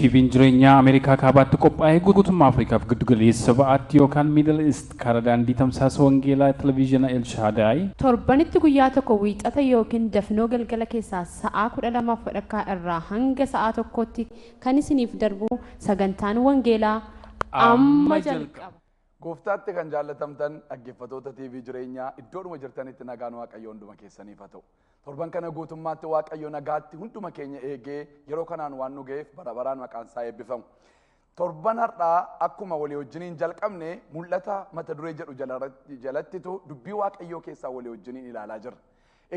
TV'n jireenyaa Ameerikaa kaabaatti qophaa'ee guutummaa Afrikaaf giddu galeessa ba'aatti yookaan Middle East karaa daandii tamsaasa wangeelaa televezyiina Elshaadaay. Torbanitti guyyaa tokko wiixata yookiin dafnoo galgala keessaa sa'aa 12:15 irraa hanga sa'aa 1tti kan isiniif darbu sagantaan wangeelaa amma jalqaba. Gooftaatti kan jaallatamtan dhaggeeffattoota TV jireenyaa iddoodhuma jirtanitti nagaan Waaqayyoo hunduma keessaniif haa ta'u. Torban kana guutummaatti Waaqayyo nagaatti hunduma keenya eegee yeroo kanaan waan nu ga'eef bara baraan maqaan isaa eebbifamu. Torban har'aa akkuma walii wajjiniin jalqabne mul'ata mata duree jedhu jalattitu dubbii Waaqayyoo keessaa walii wajjiniin ilaalaa jirra.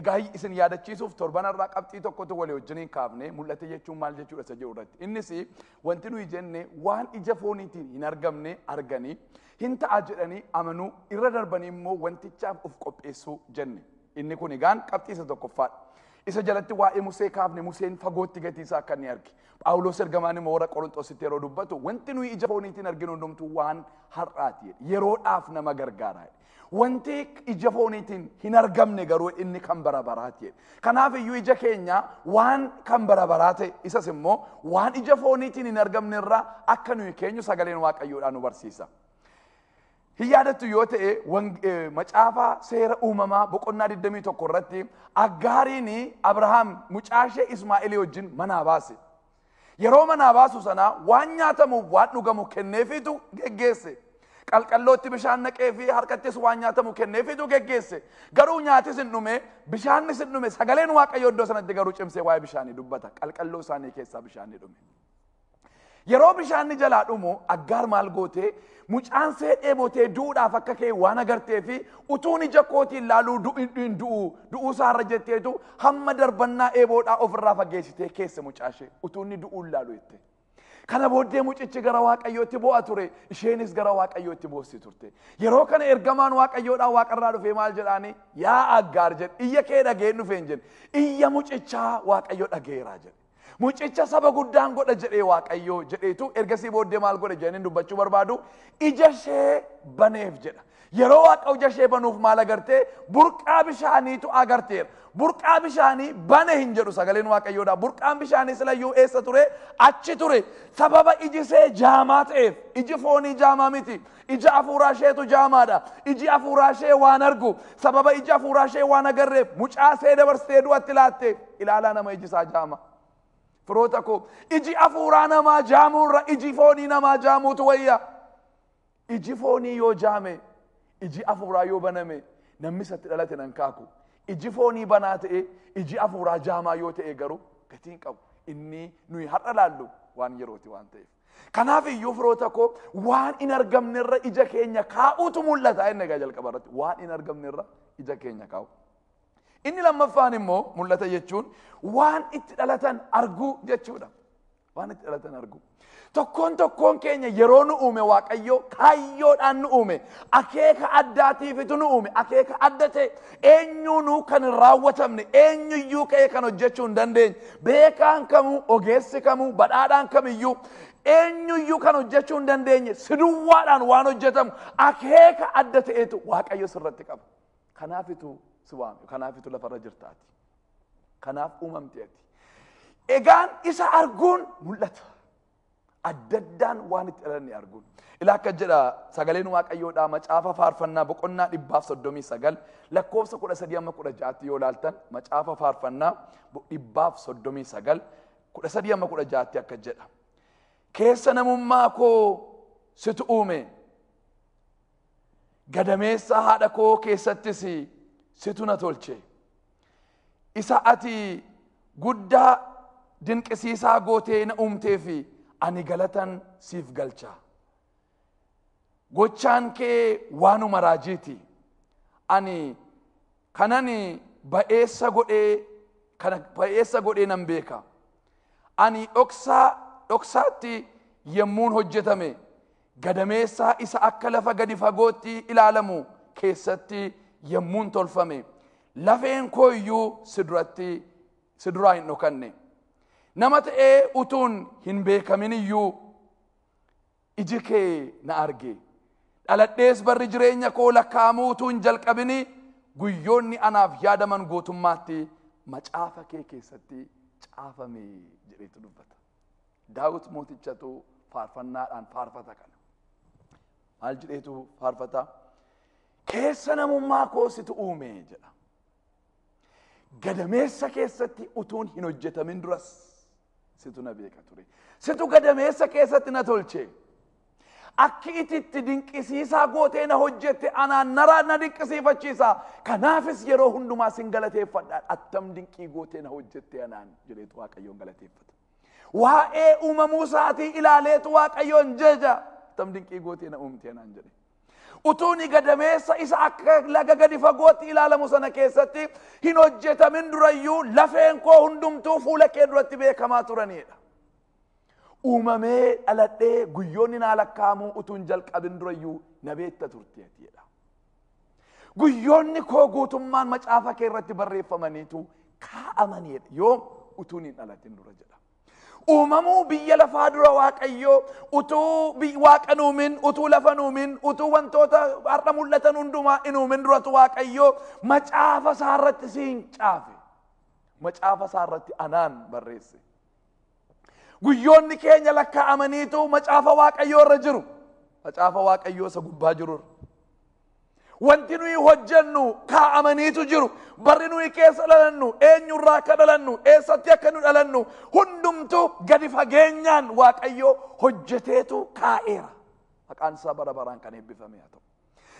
Egaa isin yaadachiisuuf torban har'aa qabxii tokkotu walii wajjiniin kaafne mul'ata jechuun maal jechuudha isa jedhu irratti. Innis wanti nuyi jenne waan ija fooniitiin hin argamne arganii hin ta'a jedhanii amanuu irra darbanii immoo wantichaaf of qopheessuu jenne. Inni kun egaan qabxii isa tokkoffaadha. Isa jalatti waa'ee Musee kaafne Museen fagootti gatii isaa akka inni arge. Phaawulos ergamaan immoo warra Qoronxoositti yeroo dubbatu wanti nuyi ija fooniitiin arginu hundumtuu waan har'aati jedhe. Yeroodhaaf nama gargaara jedhe. Wanti ija fooniitiin hin argamne garuu inni kan bara baraati jedhe. Kanaaf iyyuu ija keenya waan kan bara baraa ta'e isas immoo waan ija fooniitiin hin argamne irraa akka nuyi keenyu sagaleen Waaqayyoodhaan nu barsiisa. Hin yaadattu yoo ta'e macaafa seera uumamaa boqonnaa 21 irratti Aggaariin Abrahaam mucaa ishee Ismaa'eelii wajjin manaa baase. Yeroo manaa baasu sana waan nyaatamuuf waan dhugamu kenneefiitu geggeesse. Qalqallootti bishaan naqee fi harkattis waan nyaatamu kenneefiitu geggeesse. Garuu nyaatis hin dhume, bishaanis hin dhume, sagaleen Waaqayyoo iddoo sanatti garuu cimsee waa'ee bishaanii dubbata. Qalqalloo isaanii keessaa bishaan ni dhume. Yeroo bishaanni jalaa dhumu Aggaar maal gootee mucaan see dheebotee du'uudhaaf akka ka'e waan agartee fi utuun ija kootiin laaluu hin du'u du'uu isaarra jetteetu hamma darbannaa eeboodhaa ofirraa fageessitee keesse mucaa ishee utuun inni du'uun laalu jette. Kana booddee mucichi gara Waaqayyootti bu'a ture, isheenis gara Waaqayyootti boossi turte. Yeroo kana ergamaan Waaqayyoodhaa waaqarraa dhufee maal jedhaani? Yaa Aggaar jedhe, iyya kee dhageen dhufeen jedhe, iyya mucichaa Waaqayyo dhageeraa jedhe. Mucicha saba guddaan godha jedhee Waaqayyoo jedheetu ergasii booddee maal godhe jedhanii dubbachuu barbaadu ija ishee baneef jedha. Yeroo Waaqa ija ishee banuuf maal agartee? Burqaa bishaaniitu agarteera. Burqaa bishaanii bane hin jedhu sagaleen Waaqayyoodha. Burqaan bishaanii silayyuu eessa ture? Achi ture. Sababa iji ishee jaamaa ta'eef, iji foonii jaamaa miti. Ija hafuuraa isheetu jaamaadha. Iji hafuuraa ishee waan argu, sababa ija hafuuraa ishee waan agarreef mucaa ishee dabarsitee du'atti laatte. Ilaalaa nama iji isaa jaama. Firoota koo, iji hafuuraa namaa jaamuurra iji foonii namaa jaamuutu wayya. Iji foonii yoo jaame, iji hafuuraa yoo baname, namni isatti dhalate nan kaaku. Iji foonii banaa ta'e, iji hafuuraa jaamaa yoo ta'e garuu gatii hin qabu. Inni nuyi har'a laallu waan yerooti waan ta'eef. Kanaaf iyyuu firoota koo waan hin argamnerra ija keenya kaa'uutu mul'ata. Inni egaa jalqaba irratti waan hin argamnerra ija keenya kaa'u. Inni lammaffaan immoo mul'ata jechuun waan itti dhalatan arguu jechuudha. Waan itti dhalatan arguu. Tokkoon tokkoon keenya yeroo nu uume Waaqayyo kaayyoodhaan nu uume. Akeeka addaatiifitu nu uume. Akeeka adda ta'e eenyuunuu kan hin raawwatamne, eenyuyyuu ka'ee kan hojjechuu hin dandeenye, beekaan kamuu, ogeessi kamuu, badhaadhaan kamiyyuu eenyuyyuu kan hojjechuu hin dandeenye si duwwaadhaan waan hojjetamu akeeka adda ta'etu Waaqayyo sirratti qaba. Kanaafitu si waame, kanaafitu lafarra jirtaati. Kanaaf uumamte ati. Egaan isa arguun mul'ata. Adda addaan waan itti dhalanne arguun. Ilaa akka jedha sagaleen Waaqayyoodhaa macaafa faarfannaa boqonnaa 139 lakkoofsa 13 amma 16 yoo ilaaltan macaafa faarfannaa 139 13 amma 16 akka jedha. Keessa namummaa koo situ uume. Gadameessa haadha koo keessattis situ na tolche. Isa ati guddaa dinqisiisaa gootee na uumtee fi ani galatan siif galcha. Gochaan kee waanuma raajiiti. Ani kanan ba'eessa godhee kana ba'eessa godhee nan beeka. Ani dhoksaatti yemmuun hojjetame gadameessa isa akka lafa gadi fagootti ilaalamu keessatti yemmuun tolfame lafeen koo iyyuu si duraa hin dhokanne. Nama ta'ee utuun hin beekamin iyyuu iji kee na arge. Dhaladhees barri jireenya koo lakkaa'amuu utuu hin jalqabini guyyoonni anaaf yaadaman guutummaatti macaafa kee keessatti caafame jedheetu dubbata. Daawit mootichatu faarfannaadhaan faarfata kana. Maal jedheetu faarfata? Keessa namummaa koo situ uume jedha. Gadameessa keessatti utuun hin hojjetamin duras situ na beeka ture. Situ gadameessa keessatti na tolche. Akki ititti dinqisiisaa gootee na hojjette anaan naraa na dinqisiifachiisa. Kanaafis yeroo hundumaa sin galateeffadha. Attam dinqii gootee na hojjette anaan jedheetu Waaqayyoon galateeffata. Waa'ee uumamuu isaatii ilaaleetu Waaqayyoon jeja. Attam dinqii gootee na uumte anaan jedhe. Utuuni gadameessa isa akka laga gadi fagootti ilaalamu sana keessatti hin hojjetamin durayyuu lafeen koo hundumtuu fuula kee duratti beekamaa turanidha. Uumamee dhaladhee guyyoonni naa lakkaa'amuu utuun jalqabin durayyuu na beekta turte ati. Guyyoonni koo guutummaan macaafa kee irratti barreeffamaniitu kaa'amanidha. Yoom utuun hin dhalatin dura jedha. Uumamuu biyya lafaa dura Waaqayyoo utuu waaqa nuumin, utuu lafa nuumin, utuu wantoota har'a mul'atan hundumaa hin uumin duratu Waaqayyoo macaafa isaa irratti siin caafe. Macaafa isaa irratti anaan barreesse. Guyyoonni keenya lakkaa'amaniitu macaafa Waaqayyoo irra jiru. Macaafa Waaqayyoo isa gubbaa jiru. Wanti nuyi hojjennu kaa'amaniitu jiru. Barri nuyi keessa dhalannu, eenyurraa akka dhalannu, eessatti akka nu dhalannu, hundumtuu gadi fageenyaan Waaqayyoo hojjeteetu kaa'eera. Maqaan isaa bara baraan kan eebbifame haa ta'u.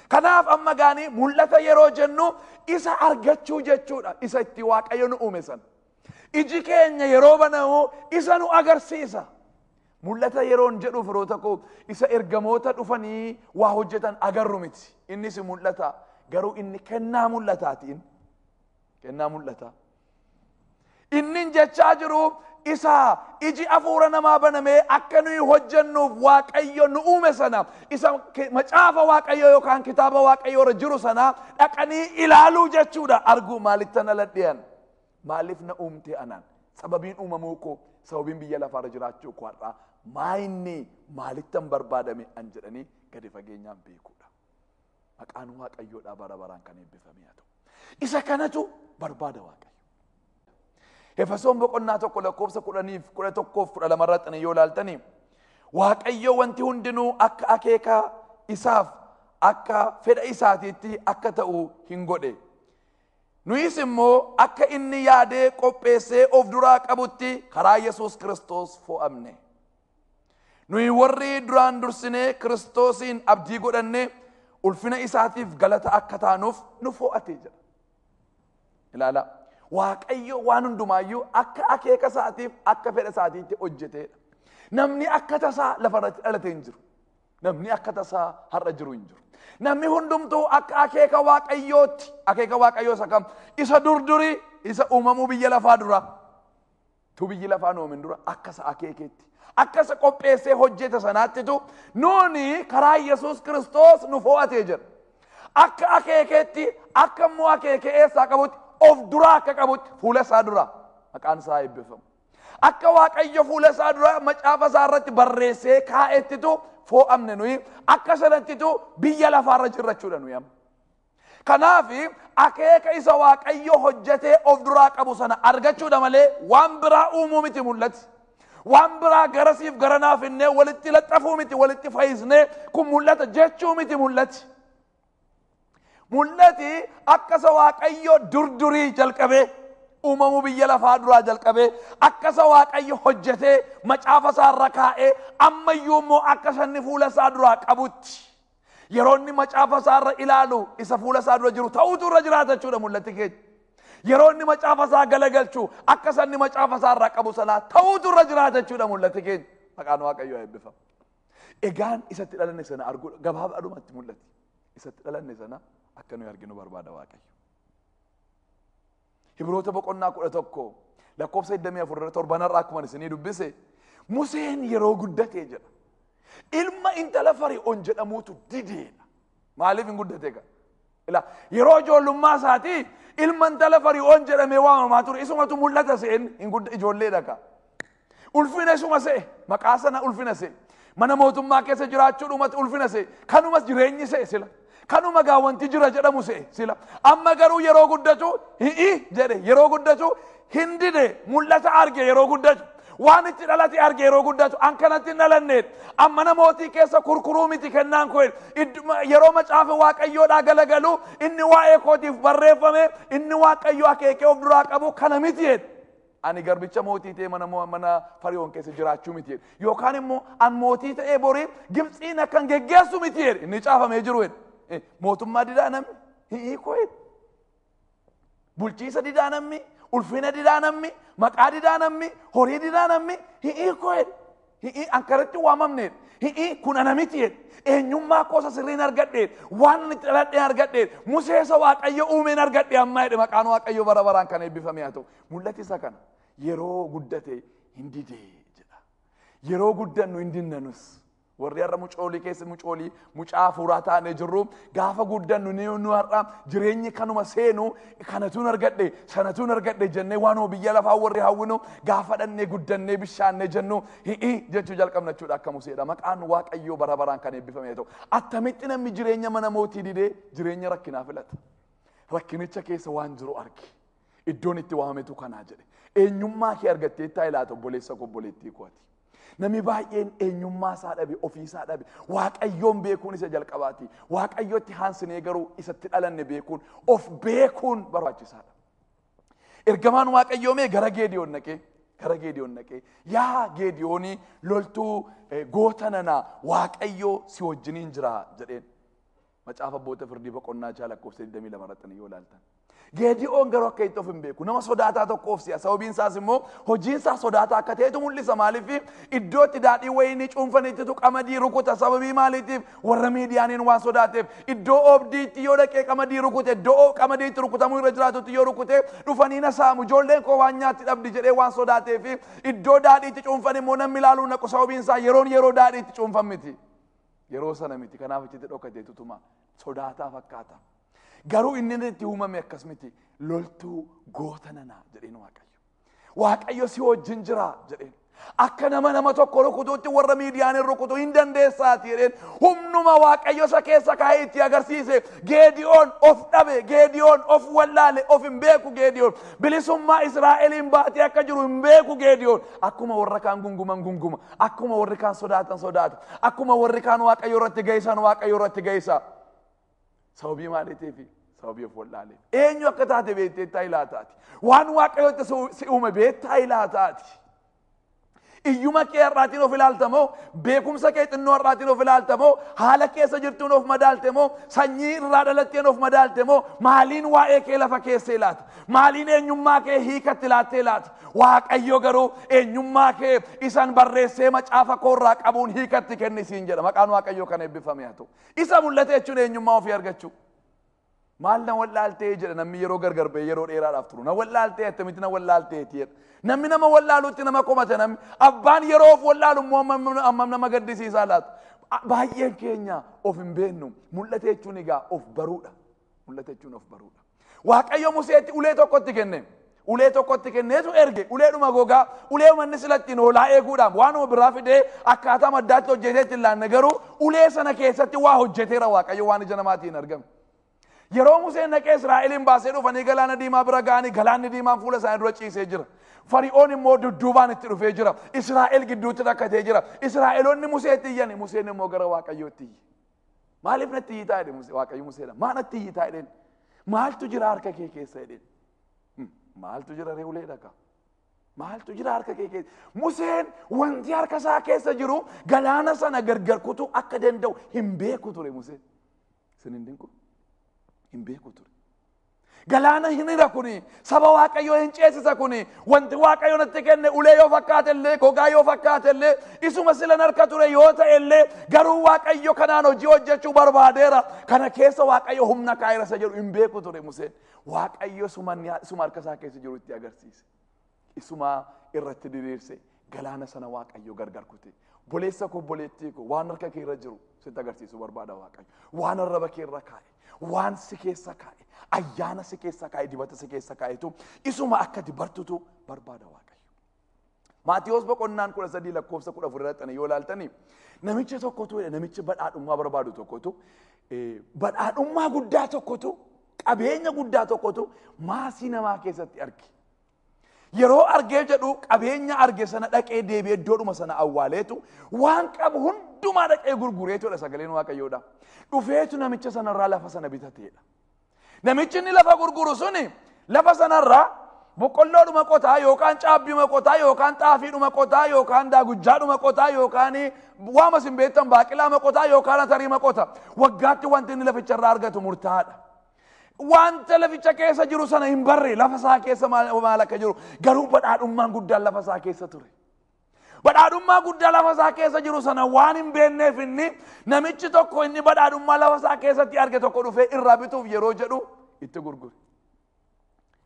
Kanaaf amma gaanii mul'ata yeroo jennu isa argachuu jechuudha. Isa itti Waaqayyo nu uume sana. Iji keenya yeroo banamu isa nu agarsiisa. Mul'ata yeroon jedhu firoota koo isa ergamoota dhufanii waa hojjetan agarru miti. Innis mul'ata. Garuu inni kennaa mul'ataatiin. Kennaa mul'ata. Inni jechaa jiru isa iji afuura namaa banamee akka nuyi hojjennuuf Waaqayyo nu uume sana isa macaafa Waaqayyo yookaan kitaaba Waaqayyo irra jiru sana dhaqanii ilaaluu jechuudha. Arguu maalittan dhaladhean? Maaliif na uumte anaan? Sababiin uumamuu koo, sababiin biyya lafaarra jiraachuu koo har'aa maayinni maalittan barbaadame an jedhanii gadi fageenyaan beekuudha. Maqaan Waaqayyoodhaa bara baraan kan eebbifame haa ta'u. Isa kanatu barbaada Waaqayyo. Efesoon boqonnaa 1 lakkoofsa 10 fi 11 fi 12 irratti yoo ilaaltanii Waaqayyo wanti hundinuu akka akeeka isaaf akka fedha isaatiitti akka ta'u hin godhe. Nuyis immoo akka inni yaadee qopheessee of duraa qabutti karaa Yesuus Kiristoos fo'amne. Nuyi warri duraan dursinee Kiristoosiin abdii godhanne ulfina isaatiif galata akka taanuuf nu fo'ate jedha. Ilaala. Waaqayyo waan hundumaayyuu akka akeeka isaatiif akka fedha isaatiitti hojjeteedha. Namni akka tasaa lafarratti dhalate hin jiru. Namni akka tasaa har'a jiru hin jiru. Namni hundumtuu akka akeeka Waaqayyootti, akeeka Waaqayyoo isa kam? Isa durdurii, isa uumamuu biyya lafaa dura. Tu biyyi lafaa noomin dura akka isa akeekeetti, akka isa qopheessee hojjete sanaattitu nuuni karaa Yesuus Kiristoos nu fo'atee jira. Akka akeekeetti, akka immoo akeekee eessaa qabutti, of duraa akka qabutti fuula isaa dura maqaan isaa eebbifamu. Akka Waaqayyo fuula isaa dura macaafa isaa irratti barreessee kaa'ettitu fo'amne nuyi akka sanattitu biyya lafaarra jirrachuudha nuyi amma. Kanaaf akeeka isa Waaqayyo hojjetee of duraa qabu sana argachuudha malee waan biraa uumuu miti mul'ati. Waan biraa garasiif garanaaf innee walitti laxxafuu miti, walitti fayyisnee kun mul'ata jechuu miti mul'ati. Mul'ati akka isa Waaqayyo durdurii jalqabee uumamuu biyya lafaa duraa jalqabee akka isa Waaqayyo hojjetee macaafa isaarra kaa'ee ammayyuu immoo akka sanni fuula isaa duraa qabutti yeroo inni macaafa isaarra ilaalu isa fuula isaa dura jiru ta'uutu irra jiraata jechuudha mul'ati keenya. Yeroo inni macaafa isaa galagalchu akka sanni macaafa isaarraa qabu sanaa ta'uutu irra jiraata jechuudha mul'ati keenya. Maqaan Waaqayyoo eebbifamu. Egaan isatti dhalanne sana arguudha gabaabaadhumatti mul'ati. Isatti dhalanne sana akka nuyi arginu barbaada Waaqayyo. Hibroota boqonnaa 11 lakkoofsa 24 irra torbanarraa akkuma isinii dubbise Museen yeroo guddatee jedha. Ilma intala Fari'oon jedhamuutu dideedha. Maaliif hin guddate egaa? Ilaa yeroo ijoollummaa isaatii ilma intala Fari'oon jedhamee waamamaa ture isumatu mul'ata se'en hin gudda ijoolleedha kaa. Ulfina isuma se'e maqaa sana ulfina se'e. Mana mootummaa keessa jiraachuu dhumatti ulfina se'e. Kanumas jireenyi se'e sila. Kanuma gaa wanti jira jedhamu se'e sila. Amma garuu yeroo guddatu hi'i jedhe yeroo guddatu hin dide mul'ata arge yeroo guddatu. Waan itti dhalate arge yeroo guddatu an kanatti hin dhalanneedha. Amma namootii keessa kurkuruu miti kennaan koo yeroo macaafa waaqayyoodhaa galagalu inni waa'ee kootiif barreeffame inni waaqayyo akeekee of duraa qabu kana miti jedhe. Ani garbicha mootii ta'ee mana Fariyoon keessa jiraachuu miti jedhe. Yookaan immoo an mootii ta'ee borii Gibxiin akkan geggeessu miti jedhe. Inni caafamee jiru jedhe. Mootummaa didaa namni hiikoo jedhe. Bulchiisa didaa namni, ulfina didaa namni, maqaa didaa namni, horii didaa namni hiikoo jedhe. An kanatti waamamne jedhe. Kun ana miti jedhe. Eenyummaa koosa sirriin argadhe, waan itti dhaladheen argadhe, Musee isa Waaqayyo uumeen argadhe ammaa jedhe. Maqaan Waaqayyo bara baraan kan eebbifame haa ta'u. Mul'ati isa kana yeroo guddate hin didee jedha. Yeroo guddannu hin dinnanus. Warri har'a mucoolii keessa mucoolii mucaa hafuuraa taanee jirru gaafa guddannu nu har'a jireenyi kanuma seenu kanatuun argadhe sanatuun argadhe jennee waanuma biyya lafaa warri hawwinu gaafa dhannee guddannee bishaannee jennu hi'i jechuu jalqabna jechuudha akka Museedha. Maqaan Waaqayyoo bara baraan kan eebbifame haa ta'u. Attamitti namni jireenya mana mootii didee jireenya rakkinaa filata? Rakkinicha keessa waan jiru argi. Iddoon itti waamametu kanaa jedhe. Eenyummaa kee argattee taa ilaata obboleessa koo obboleettii kooti. Namni baay'een eenyummaa isaa dhabe, ofii isaa dhabe. Waaqayyoon beekuun isa jalqabaati. Waaqayyotti haansinee garuu isatti dhalanne beekuun, of beekuun barbaachisaadha. Ergamaan Waaqayyoo mee gara Geediyoon naqee, gara Geediyoon naqee, yaa Geediyoonii loltuu goota nanaa Waaqayyoo si wajjiniin jira jedheen. Macaafa Abboota Firdii boqonnaa 6 lakkoofsa 22 irratti yoo ilaaltan. Geediyoon garuu akka itti of hin beeku. Nama sodaataa tokko of si'a. Sababiin isaas immoo hojiin isaa sodaataa akka ta'etu mul'isa. Maaliif iddoo itti daadhii wayinii cuunfanittitu qamadii rukuta. Sababii maaliitiif warra Miidiyaaniin waan sodaateef iddoo oobdiitti yoo dhaqee qamadii rukute, iddoo qamadiitti rukutamuu irra jiraatutti yoo rukute dhufanii na saamu. Ijoolleen koo waan nyaatti dhabdi jedhee waan sodaateef iddoo daadhiitti cuunfan immoo namni ilaaluu naqu. Sababiin isaa yeroon yeroo daadhiitti cuunfan miti. Yeroo sana miti. Kanaaf achitti dhokatee tutuma sodaataa fakkaata. Garuu inni itti uumame akkas miti. Loltuu goota nanaa jedheen Waaqayyo. Waaqayyo si wajjin jira jedheen. Akka nama tokko rukutuutti warra Miidiyaaniin rukutu hin dandeessaati jedheen. Humnuma Waaqayyo isa keessa kaa'ee itti agarsiise. Geediyoon of dhabe, Geediyoon of wallaale, of hin beeku Geediyoon. Bilisummaa Israa'eliin baatee akka jiru hin beeku Geediyoon. Akkuma warra kaan gunguman gunguma, akkuma warri kaan sodaatan sodaata, akkuma warri kaan Waaqayyo irratti geessan Waaqayyo irratti geessa. Sababii maaliitiif? Sababii of wallaalee. Eenyu akka taate beektee taa ilaataati. Waan Waaqayyotti si uume beektaa ilaataati. Iyyuma kee har'aatiin of ilaalta moo? Beekumsa kee xinnoo har'aatiin of ilaalta moo? Haala keessa jirtuun of madaalte moo? Sanyii irraa dhalatteen of madaalte moo? Maaliin waa'ee kee lafa keessa ilaata? Maaliin eenyummaa kee hiikatti ilaattee ilaata? Waaqayyo garuu eenyummaa kee isan barreessee macaafa koorraa qabuun hiikatti kenni siin jedha. Maqaan Waaqayyoo kan eebbifame haa ta'u. Isa mul'ate jechuun eenyummaa ofii argachuu. Maal na wallaaltee jedha namni yeroo gargar ba'ee yeroo dheeraadhaaf turu. Na wallaaltee attamitti na wallaalteeti jedha. Namni nama wallaalutti nama komata namni. Abbaan yeroo of wallaalu immoo ammam nama gaddisiisaa laata. Baay'een keenya of hin beeknu. Mul'ate jechuun egaa of baruudha. Mul'ate jechuun of baruudha. Waaqayyo Museetti ulee tokkotti kenne. Ulee tokkotti kenneetu erge. Uleedhuma gogaa. Ulee manni silattiin hoolaa eeguudhaan waanuma biraa fidee akkaataa maddaatti hojjetee itti laanne garuu ulee sana keessatti waa hojjeteera Waaqayyo waan ija namaatiin argame. Yeroo Museen dhaqee Israa'eliin baasee dhufanii galaana diimaa bira ga'anii galaanni diimaan fuula isaanii dura ciisee jira. Fari'oon immoo dudduubaan itti dhufee jira. Israa'el gidduutti rakkatee jira. Israa'eloonni Museetti iyyani. Museen immoo gara Waaqayyootti iyye. Maaliif natti iyyitaa jedhe Musee? Waaqayyo Museedha. Maa natti iyyitaa jedheen? Maaltu jira harka kee keessa jedheen? Maaltu jira ree ulee dhagaa? Maaltu jira harka kee keessa? Museen wanti harka isaa keessa jiru galaana sana gargar kutuu akka danda'u hin beeku ture Museen. Isin hin dinqu? Hin beeku ture. Galaana hin hira kuni, saba Waaqayyoo hin ceesisa kuni, wanti Waaqayyo natti kenne ulee yoo fakkaate illee, gogaa yoo fakkaate illee, isuma silan harka ture yoo ta'e illee, garuu Waaqayyo kanaan hojii hojjechuu barbaadeera. Kana keessa Waaqayyo humna kaa'eera isa jedhu hin beeku ture Museen. Waaqayyo suma harka isaa keessa jiru itti agarsiise. Isuma irratti diriirse galaana sana Waaqayyo gargar kute. Obboleessa koo obboleettii koo waan harka kee irra jiru sitti agarsiisuu barbaada Waaqayyo. Waan arraba kee irra kaa'e, waan si keessa kaa'e, ayyaana si keessa kaa'e, dibata si keessa kaa'etu isuma akka dibartutu barbaada Waaqayyo. Maatiyoos boqonnaan 13 lakkoofsa 14 irratti yoo ilaaltani namicha tokkotu jedha, namichi badhaadhummaa barbaadu tokkotu, badhaadhummaa guddaa tokkotu, qabeenya guddaa tokkotu maasii namaa keessatti arge. Yeroo argee jedhu qabeenya arge sana dhaqee deebi'ee iddoodhuma sana awwaaleetu waan qabu hundumaa dhaqee gurgureetudha sagaleen Waaqayyoodha. Dhufeetu namicha sanarraa lafa sana bitateedha. Namichi inni lafa gurguru suni lafa sanarraa boqqolloodhuma qotaa yookaan caabbiima qotaa yookaan xaafiidhuma qotaa yookaan daagujjaadhuma qotaa yookaan waama isin beektan baaqilaama qotaa yookaan atariima qota. Waggaatti wanti inni laficharraa argatu murtaa'aadha. Wanta laficha keessa jiru sana hin barre lafa isaa keessa maal akka jiru garuu badhaadhummaan guddaan lafa isaa keessa ture. Badhaadhummaa guddaa lafa isaa keessa jiru sana waan hin beekneef inni namichi tokko inni badhaadhummaa lafa isaa keessatti arge tokko dhufee irraa bituuf yeroo jedhu itti gurgure.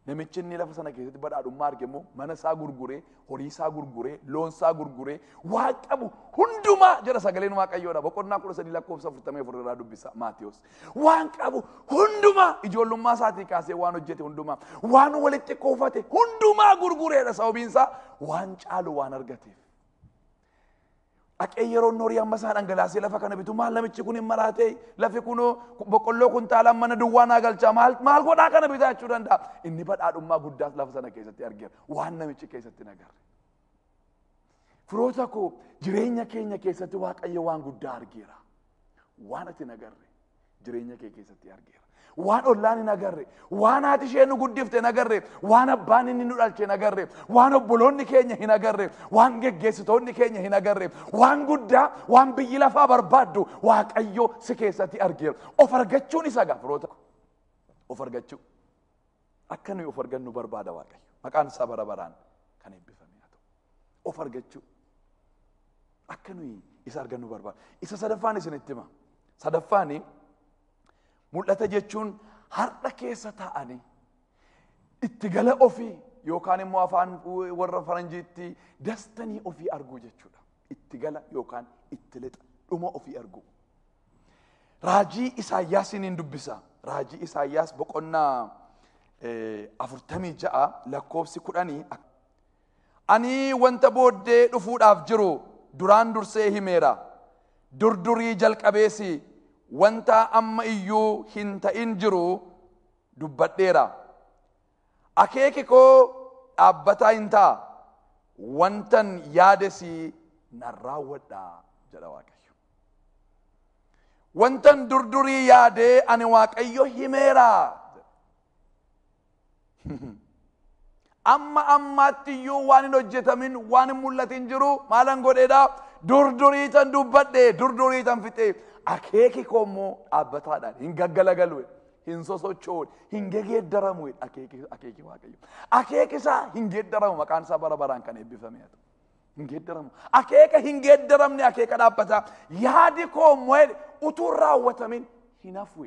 Namichi inni lafa sana keessatti badhaadhummaa arge immoo mana isaa gurguree, horii isaa gurguree, loon isaa gurguree, waan qabu hundumaa jedha sagaleen Waaqayyoodha. Boqonnaa 13 lakkoofsa 44 irraa dubbisa Maatiyos. Waan qabu hundumaa ijoollummaa isaatii kaasee waan hojjete hundumaa, waan walitti kuufate hundumaa gurgureedha. Sababiin isaa waan caalu waan argateef. Dhaqee yeroo horii amma isaa dhangalaasee lafa kana bitu maal namichi kun hin maraatee lafi kun boqqolloo kuntaalaan mana duwwaa naa galchaa maal godhaa kana bitaa jechuu danda'a. Inni badhaadhummaa guddaas lafa sana keessatti argeera waan namichi keessatti hin agarre. Firoota koo jireenya keenya keessatti Waaqayyo waan guddaa argeera. Waan ati hin agarre jireenya kee keessatti argeera. Waan ollaan hin agarre, waan haati ishee nu guddifte hin agarre, waan abbaan inni nu dhalche hin agarre, waan obboloonni keenya hin agarre, waan geggeessitoonni keenya hin agarre, waan guddaa, waan biyyi lafaa barbaaddu Waaqayyo si keessatti argeera. Of argachuun isa gaa firoota. Of argachuu. Akka nuyi of argannu barbaada Waaqayyo. Maqaan isaa bara baraan kan eebbifame haa ta'u. Of argachuu. Akka nuyi isa argannu barbaada. Isa sadaffaan isinitti hima. Sadaffaani mul'ata jechuun har'a keessa taa'anii itti gala ofii yookaan immoo afaan warra faranjiitti dastanii ofii arguu jechuudha. Itti gala yookaan itti lixa dhuma ofii arguu. Raajii Isaayyaasiin hin dubbisa. Raajii Isaayyaas boqonnaa 46 lakkoofsi 10. Ani wanta booddee dhufuudhaaf jiru duraan dursee himeera. Durdurii jalqabeesi wanta amma iyyuu hin ta'in jiru dubbadheera. Akeeki koo dhaabbataa hin ta'a. Wantan yaadesi nan raawwadha jedha Waaqayyo. Wantan durdurii yaadee ani Waaqayyo himeera. Amma ammaatti iyyuu waan hin hojjetamin waan hin mul'atin jiru maalan godheedha? Durdurii tan dubbadhe, durdurii tan fixee. Akeeki koo immoo dhaabbataadhaan hin gaggalagalu, hin sosocho'u, hin gegeeddaramu akeeki Waaqayyo. Akeeki isaa hin geeddaramu, maqaan isaa bara baraan kan eebbifame haa ta'u. Hin geeddaramu. Akeeka hin geeddaramne akeeka dhaabbataa. Yaadi koo immoo utuu raawwatamin hin hafu.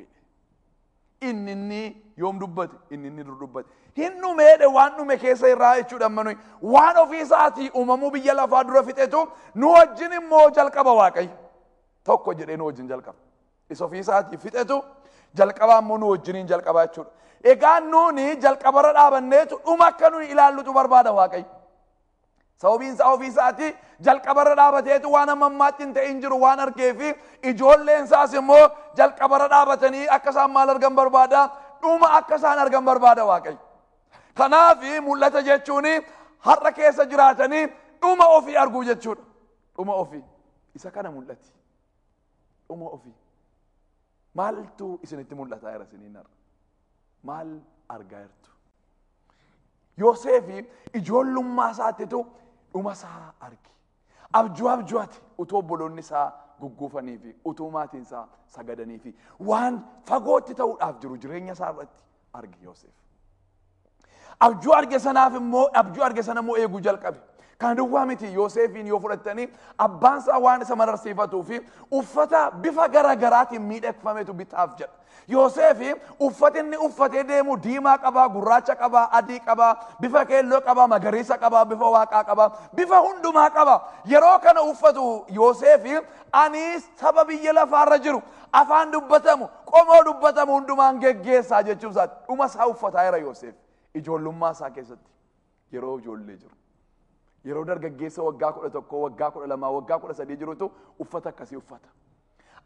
Inni inni yoom dubbate, inni inni dur dubbate. Hin dhumeedhe waan dhume keessa irraa jechuudha manui. Waan ofii isaatii uumamuu biyya lafaa dura fixetu nu wajjin immoo jalqaba Waaqayyo. Tokko jedhee nu wajjin jalqaba. Isa ofii isaatii fixetu jalqabaa immoo nu wajjiniin jalqaba jechuudha. Egaa nuuni jalqabarra dhaabanneetu dhuma akka nuyi ilaallutu barbaada Waaqayyo. Sababiin isaa ofii isaatii jalqabarra dhaabateetu waan amma ammaatti hin ta'in jiru waan argee fi ijoolleen isaas immoo jalqabarra dhaabatanii akka isaan maal argan barbaada? Dhuma akka isaan argan barbaada Waaqayyo. Kanaaf mul'ata jechuun har'a keessa jiraatanii dhuma ofii arguu jechuudha. Dhuma ofii. Isa kana mul'ati. Dhuma ofii. Maaltu isinitti mul'ataa jira isiniin har'a? Maal argaa jirtu? Yoosefi ijoollummaa isaattitu dhuma isaa arge. Abjuu abjuuti utuu obboloonni isaa gugguufanii fi utuu maatiin isaa sagadanii fi waan fagootti ta'uudhaaf jiru jireenya isaa irratti arge Yoosef. Abjuu arge sanaaf immoo abjuu arge sana immoo eeguu jalqabe. Kan duwwaa miti Yoosefiin yoo fudhattanii abbaan isaa waan isa mararsiifatuu fi uffata bifa gara garaatiin miidhagfametu bitaaf jedha. Yoosefi uffati inni uffatee deemu diimaa qabaa, gurraacha qabaa, adii qabaa, bifa keelloo qabaa, magariisa qabaa, bifa waaqaa qabaa, bifa hundumaa qaba. Yeroo kana uffatu Yoosefi ani saba biyya lafaarra jiru afaan dubbatamu, qomoo dubbatamu hundumaan geggeessaa jechuun isaati. Dhuma isaa uffataa jira Yoosef ijoollummaa isaa keessatti yeroo ijoollee jiru. Yeroo dargaggeessa waggaa 11, waggaa 12, waggaa 13 jirutu uffata akkasii uffata.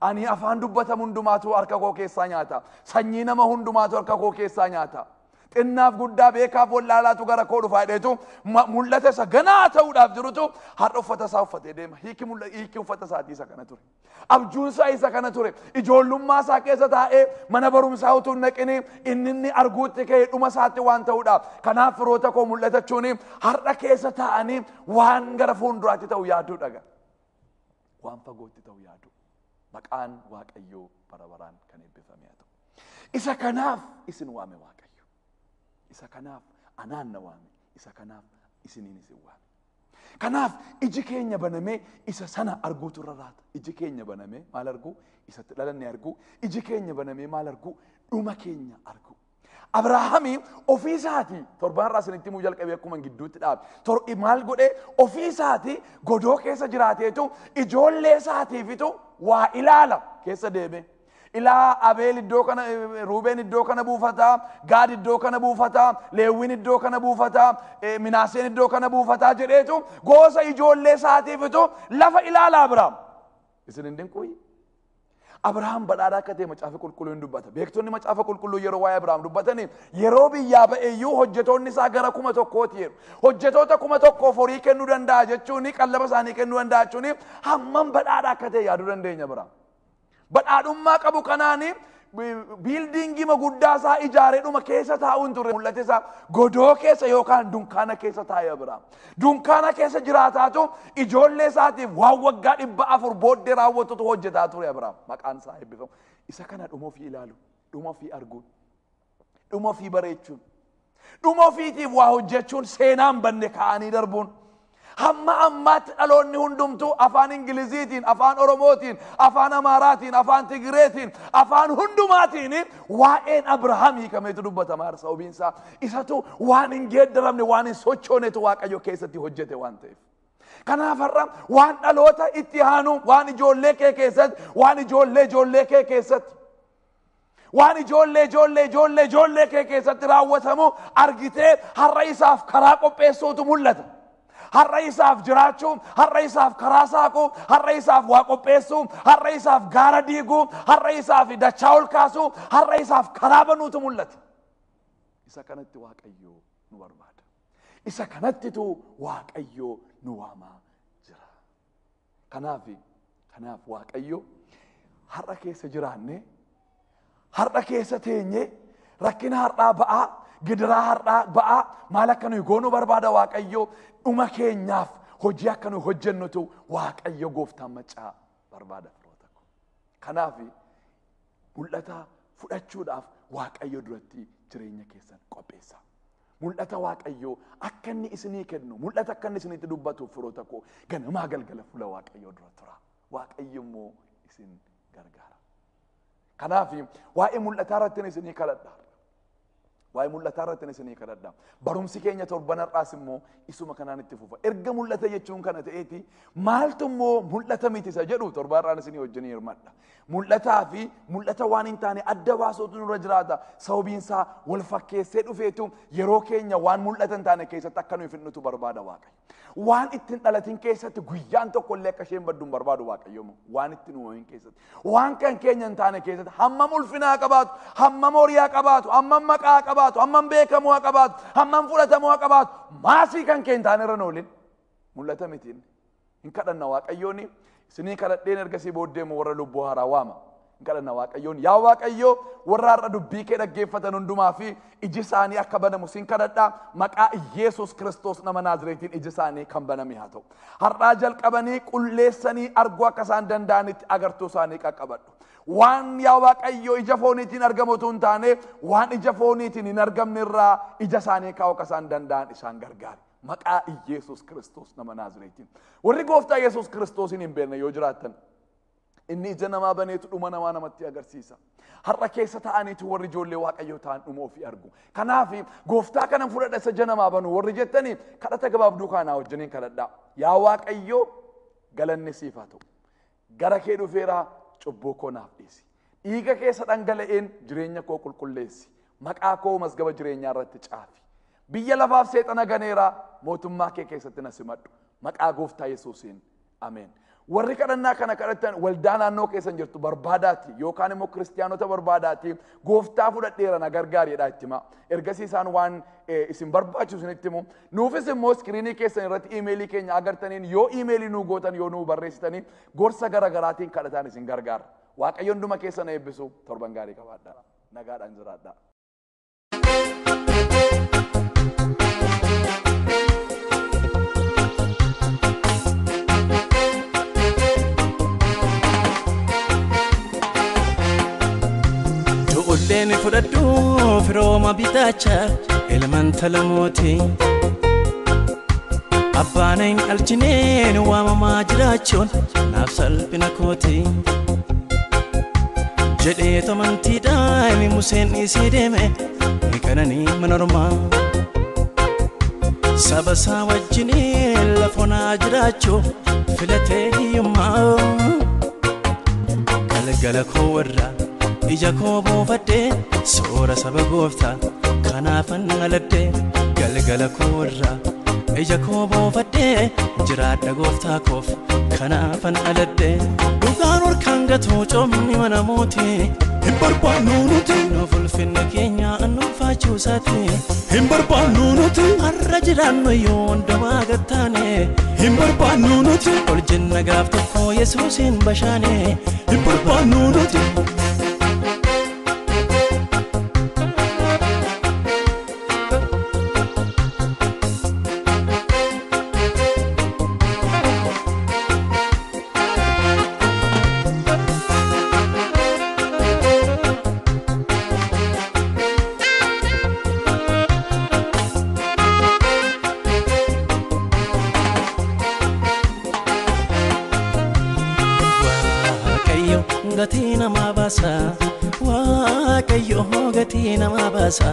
Ani afaan dubbatamu hundumaatu harka koo keessaa nyaata. Sanyii nama hundumaatu harka koo keessaa nyaata. Xinnaaf guddaa beekaaf wallaalaatu gara koo dhufaa jedheetu mul'ata isa ganaa ta'uudhaaf jirutu har'a uffata isaa uffatee deema. Hiiki uffata isaatii isa kana ture. Abjuun isaa isa kana ture. Ijoollummaa isaa keessa taa'ee mana barumsaa utuu hin naqini inni arguutti ka'ee dhuma isaatti waan ta'uudhaaf. Kanaaf firoota koo mul'ata jechuun har'a keessa taa'anii waan gara fuulduraatti ta'u yaaduu dhaga. Waan fagootti ta'u yaaduu. Maqaan Waaqayyoo bara baraan kan eebbifame haa ta'u. Isa kanaaf isin waame Waaqayyo. Isa kanaaf anaan na waame. Isa kanaaf isiniin isin waame. Kanaaf iji keenya banamee isa sana arguutu irra raata. Iji keenya banamee maal arguu? Isatti dhalanne arguu. Iji keenya banamee maal arguu? Dhuma keenya arguu. Abrahaami ofii isaatii torban irraa isinitti himuu jalqabee akkuma gidduutti dhaabe. Maal godhee ofii isaatii godoo keessa jiraateetu ijoollee isaatiifitu waa ilaala keessa deeme. Ilaa Abeel iddoo kana, Ruubeen iddoo kana buufataa, Gaad iddoo kana buufataa, Leewwiin iddoo kana buufataa, Minaaseen iddoo kana buufataa jedheetu gosa ijoollee isaatiifitu lafa ilaala Abrahaam. Isin hin dinquuyi? Abrahaam badhaadhaa akka ta'e macaafa qulqulluun dubbata. Beektonni macaafa qulqulluu yeroo waa'ee Abrahaam dubbatanii yeroo biyyaa ba'eeyyuu hojjetoonni isaa gara 1000 jedhu. Hojjetoota 1000 horii kennuu danda'a jechuun qallaba isaanii kennuu danda'a jechuun hammam badhaadhaa akka ta'e yaaduu dandeenya Abrahaam. Badhaadhummaa qabu kanaani biildiingii guddaa isaa ijaaree dhuma keessa taa'uun turre mul'ate isaa godoo keessa yookaan dunkaana keessa taa'ee Abrahaam. Dunkaana keessa jiraataatu ijoollee isaatiif waan waggaa 400 booddee raawwatutu hojjetaa ture Abrahaam. Maqaan isaa eebbifamu. Isa kana dhuma ofii ilaalu, dhuma ofii arguun, dhuma ofii bareechuun, dhuma ofiitiif waa hojjechuun seenaan banne kaa'anii darbuun. Hamma ammaatti dhaloonni hundumtuu afaan Ingiliziitiin, afaan Oromootiin, afaan Amaaraatiin, afaan Tigireetiin, afaan hundumaatiin waa'een Abrahaam hiikameetu dubbatama. Sababiin isaa isatu waan hin geeddaramne, waan hin sochoonetu Waaqayyo keessatti hojjete waan ta'eef. Kanaaf har'a waan dhaloota itti aanu, waan ijoollee kee keessatti, waan ijoollee ijoollee kee keessatti, waan ijoollee ijoollee ijoollee ijoollee kee keessatti raawwatamu argitee har'a isaaf karaa qopheessuutu mul'ata. Har'a isaaf jiraachuu, har'a isaaf karaa saaquu, har'a isaaf waa qopheessuu, har'a isaaf gaara diiguu, har'a isaaf dachaa ol kaasuu, har'a isaaf karaa banuutu mul'ata. Isa kanatti Waaqayyoo nu barbaada. Isa kanattitu Waaqayyoo nu waamaa jira. Kanaaf Waaqayyo har'a keessa jiraanne, har'a keessa teenye, rakkina har'aa ba'aa, gidiraa har'aa ba'aa, maal akka nuyi goonuu barbaada Waaqayyo dhuma keenyaaf hojii akka nuyi hojjennutu Waaqayyo gooftaan maccaa barbaada firoota koo. Kanaaf mul'ata fudhachuudhaaf Waaqayyo duratti jireenya keessan qopheessaa. Mul'ata Waaqayyoo akka inni isinii kennu, mul'ata akka inni isinitti dubbatuuf firoota koo ganamaa galgala fuula Waaqayyoo dura tura. Waaqayyo immoo isin gargaara. Kanaaf waa'ee mul'ataa irratti isinii kadhadha. Waa'ee mul'ataa irratti isinii kadhadha. Barumsi keenya torban har'aas immoo isuma kanaan itti fufa. Erga mul'ata jechuun kana ta'eeti maaltu immoo mul'ata miti isa jedhu torban har'aan isinii wajjin hirmadha. Mul'ataa fi mul'ata waan hin taane adda baasuutu nurra jiraata. Sababiin isaa wal fakkeessee dhufeetu yeroo keenya waan mul'ata hin taane keessatti akka nuyi fidnutu barbaada Waaqayyo. Waan ittiin dhalatin keessatti guyyaan tokko illee akka isheen baddu hin barbaadu Waaqayyo. Waan ittiin uumamin keessatti, waan kan keenya hin taane keessatti hammam ulfinaa qabaatu, hammam horiyaa qabaatu, hammam maqaa qabaatu, hammam beekamuu haa qabaatu, hammam fudhatamuu haa qabaatu, maasii kan keenya hin taane irra oolin. Mul'ata mitiin. Hin kadhanna Waaqayyoon. Isinii kadhadheen ergasii booddee immoo warra lubbuu haaraa waama. Hin kadhanna Waaqayyoon. Yaa Waaqayyo warra har'a dubbii kee dhaggeeffatan hundumaa fi iji isaanii akka banamu sin kadhadha. Maqaa Iyeesus Kiristoos nama Naazreetiin iji isaanii kan baname haa ta'u. Har'aa jalqabanii qulleessanii arguu akka isaan danda'anitti agartuu isaanii qaqqabadhu. Waan yaa Waaqayyo ija fooniitiin argamu utuu hin taane waan ija fooniitiin hin argamne irraa ija isaanii kaa'uu akka isaan danda'an isaan gargaari. Maqaa Iyeesus Kiristoos nama Naazreetiin. Warri gooftaa Yesuus Kiristoosiin hin beekne yoo jiraattan inni ija namaa baneetu dhuma namaa namatti agarsiisa. Har'a keessa taa'aniitu warri ijoollee Waaqayyoo ta'an dhuma ofii argu. Kanaaf gooftaa kana fudhadha isa ija namaa banu warri jettanii kadhata gabaabduu kanaa wajjiniin kadhadhaa. Yaa Waaqayyo galanni siif haa ta'u. Gara kee dhufeeraa cubbuu koo naaf dhiisi. Dhiiga keessa dhangala'een jireenya koo qulqulleessi. Maqaa koo mazgaba jireenyaa irratti caafi. Biyya lafaaf seexana ganeeraa mootummaa kee keessatti na simadhu. Maqaa gooftaa Yesuusiin. Ameen. Warri kadhannaa kana kadhatan waldaa naannoo keessan jirtu barbaadaati yookaan immoo kiristiyaanota barbaadaati gooftaa fudhadheera na gargaariidha itti himaa. Ergasii isaan waan isin barbaachisu isinitti himu. Nuufis immoo iskiriinii keessan irratti iimeelii keenya agartaniin yoo iimeelii nuu gootan yoo nuu barreessitanii gorsa gara garaatiin kadhataan isin gargaara. Waaqayyo hunduma keessan eebbisu torban gaarii qabaadhaa. Nagaadhaan jiraadhaa. Du'ulleen fudhadhu firooma bitaacha ilmanta lamooti. Abbaan hin dhalchineen waamamaa jiraachuun naaf salphina kooti. Jedhee amantiidhaan Museen dhiisee deeme ni qananii mana ormaa. Saba isaa wajjiniin lafonaa jiraachuuf filatee hiyyummaa. Galgala koo warraa ija koo buufadhee soora saba gooftaa kanaafan aladhee. Galgala koo irraa ija koo buufadhee jiraadha gooftaa koof kanaafan aladhee. Dhugaan harkaan gatuu coomni mana mootii hin barbaannu nuti. Nuuf ulfinni keenya nuufachuu isaati hin barbaannu nuti. Har'a jiraannu iyyuu hundumaa gattaane hin barbaannu nuti. Ol jenna gaaf tokko Yesuusin bashaane hin barbaannu nuti. Waaqayyo gatii namaa baasa, Waaqayyo gatii namaa baasa,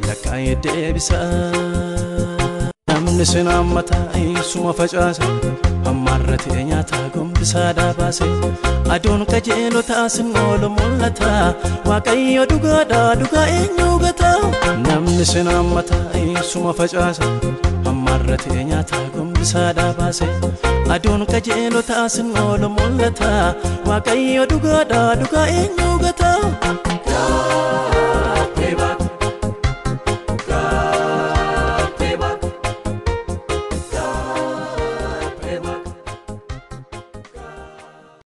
lakkaa'ee deebisa. Namni sin hammata suma facaasa, hammaarratee nyaata gombisaa baase. Aduun qajeelotaa sin oolu mul'ata, Waaqayyo dhugaadha dhugaa eenyu gata. Namni sin hammata suma facaasa, hammaarratee nyaata gombisaa baase. Aduun qajeelotaa sin oolu mul'ata, Waaqayyo dhugaadha dhugaa eenyu gata.